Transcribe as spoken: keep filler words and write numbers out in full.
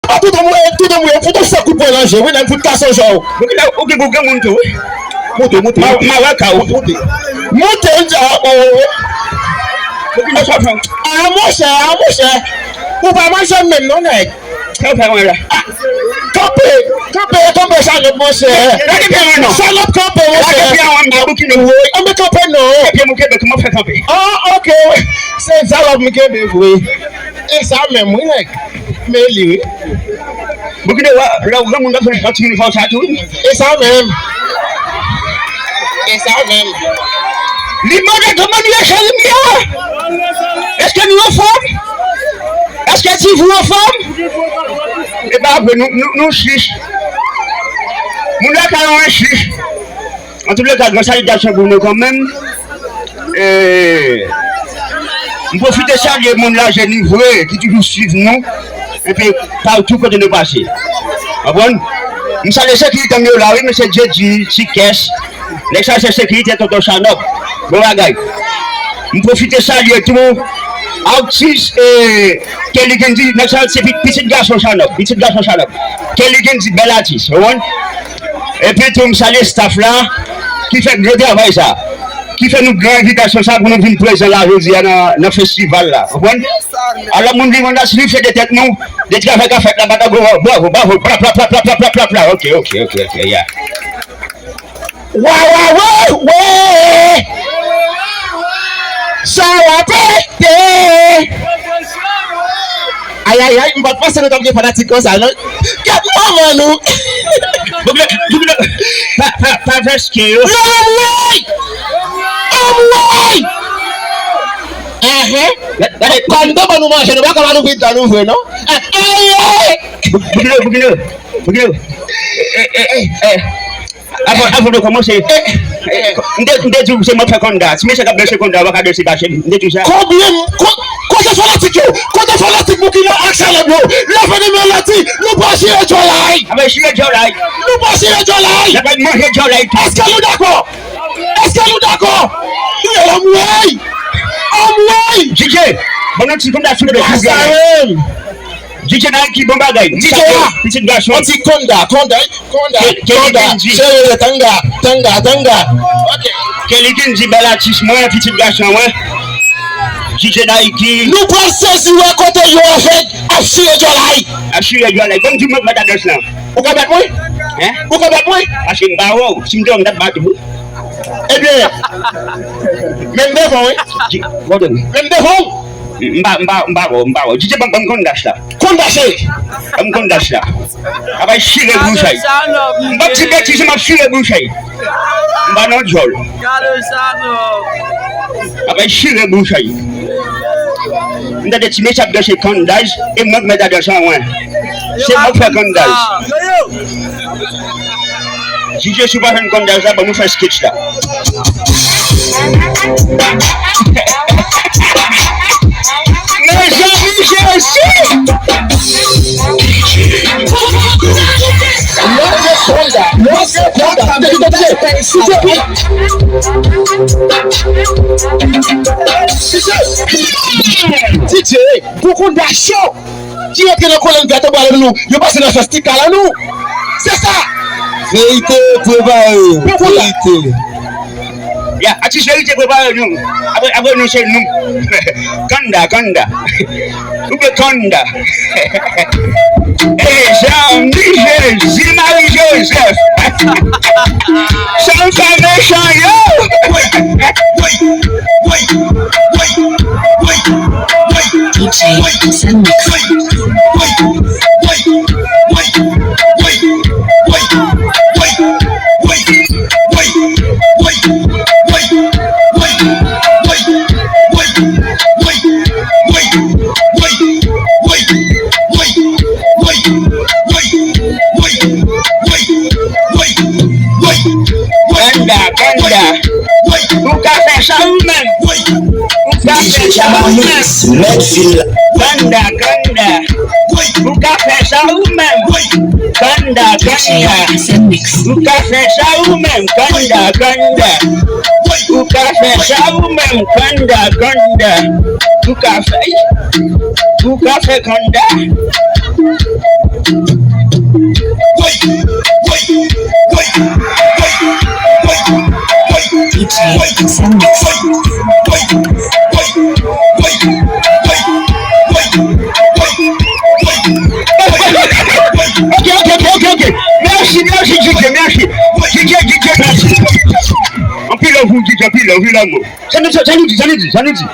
A, tout moun, tout moun, fout ou fè kout pwen nan je, wi, nèg fout kase yon je w. Ou gen, ou gen, ou gen moun tou, wi. Moute, moute, ma, moute. Ma wè ka ou. Moute. Moute, m di a, o, o, o. Ou gen sa fè. A, monchè, a, monchè. Ou pa manje menm non, nèg. Sa w fè mwen la? A, kanpe, kanpe, kanpe, salòp, monchè. Gade pye mwen non. Salòp, kanpe, monchè. Gade pye mwen, m pa boukinou. Anben kanpe non. Gade pye mwen, kenbe, kòman fè kanpe? A, oke. Se salòp m kenbe vre. E sa menm, wi, nèg. Men li, wi. Boukinou, lè w granmoun, w ap fè yon ti inifòm sa tou, wi. E sa menm. E sa menm. Li mande kòman nou ye, cheri m yo? Èske nou anfòm? Èske ti vou anfòm? E pa vre, nou, nou, nou chich. Moun lakay ou an chich. Antouka, gran salitasyon pou nou kanmenm. E, m pwofite salye moun Lajeni vre ki toujou swiv nou, epi patou kote nou pase. Konprann? M salye sekirite m yo la, wi, mesye Djedi, Ti Kès. Nèg sa se sekirite Tonton Chanòb. Bon bagay. M pwofite salye tou atis, e, Kelly Kendy, nèg sa se pi-, pitit gason Chanòb, pitit gason Chanòb. Kelly Kendy, bèl atis, ou konprann? Epi tou, m salye staff la, ki fè gwo travay sa, ki fè nou gran envitasyon sa pou nou vin prezan la jodi a nan, nan festival la, ou konprann? Alò, moun Vivandas, nou fyè de tèt nou, de travay k ap fèt la, pa ta gwo, bravo, bravo, bra, bra, bra, oke, oke, oke, oke, yeah. Wa, wa, we, we. Sa w ap pete. Ay, ay, ay, m pa t panse nou t ap gen fanatik konsa, non. Gad manman nou. Bougle, bougle. Pa, pa, pa vèske yo. Non, anmwey! Anmwey! Ehè. Gade, gade. Pandan ban nou manje, nou pa ka ba nou vide dan nou vre, non? Ay, ay! Bougle, bougle, bougle. Eh, eh, eh, eh. Avan, avan nou kòmanse, eh, eh, m te, m te di w se mwen k fè konn da. Si mesye k ap danse konn da, w pa ka danse kache m. M te di w sa. Konbyen, ko-, kote fanatik yo? Kote fanatik Boukinou ak Salòp yo? Leve de men lè di, nou pral chire djòlè. Apre chire djòlè. Nou pral chire djòlè. N ap manje djòlè tou. Èske nou dakò? Èske nou dakò? Anmwey! Anmwey! D J, ban nou ti konn da sou le. Sa menm. D J Nike, bon bagay. D J a. Pitit gason. On ti konda, konda, konda, Ke-, Kelly konda. Kenji. Cheri, tanga, tanga, tanga. Ok. Kelly Kenji, bèl atis mwen, pitit gason mwen. D J Nike. Nou pral sezi wè kote yo avèg ap chire djòlè. Ap chire djòlè. Ban m di mwen k mèt adrès lan. Ou ka bat mwen? Hein? Ou ka bat mwen? Paske m pa wè w. Si m te wè w, m t ap bat ou. Ebyen, men m devan w, wi. Di-, bon, de wi. Men m devan w. M pa, m pa, m pa wè w, m pa wè w. D J, ban, ban m konn dach la. Konn dach, cheri. Ban m konn dach la. Apre chire bouch ay. M p ap di betiz, m ap chire bouch ay. M pa nan djòl. Apre chire bouch ay. M tande ti mesye ap danse konn dach, e mwen k mèt adanse an mwen. Se mwen k fè konn dach. Yo, yo. Jije si w pa fè n konn daj la, ban nou fè sketch la. Mezanmi, Jezi! D J, Koukouda Show! Ki rantre nan kolòn vèt anba nou, yo pase nan fèstikal an nou. Se sa! Verite, prepare w. Verite. Ya, atis verite, prepare nou. Apre, apre nou, se nou. Kanda, kanda. Ou byen kanda. E zanmi Jezi, Mari Jozèf. Sa m fè mechan yo. D J Sandmix. Kanda, kanda. Ou ka fè sa ou menm. Ou ka fè sa ou menm. Kanda, kanda. Ou ka fè sa ou menm. Kanda, kanda. Ou ka fè sa ou menm. Kanda, kanda. Ou ka fè sa ou menm. Kanda, kanda. Ou ka fè, ou ka fè kanda. D J Sam. Ok, ok, ok, ok, ok. Mèsi, mèsi, D J, mèsi. D J, D J, mèsi. Anpil love pou D J, anpil love, wi, lanmou. Sa nou, sa nou di, sa nou di, sa nou di.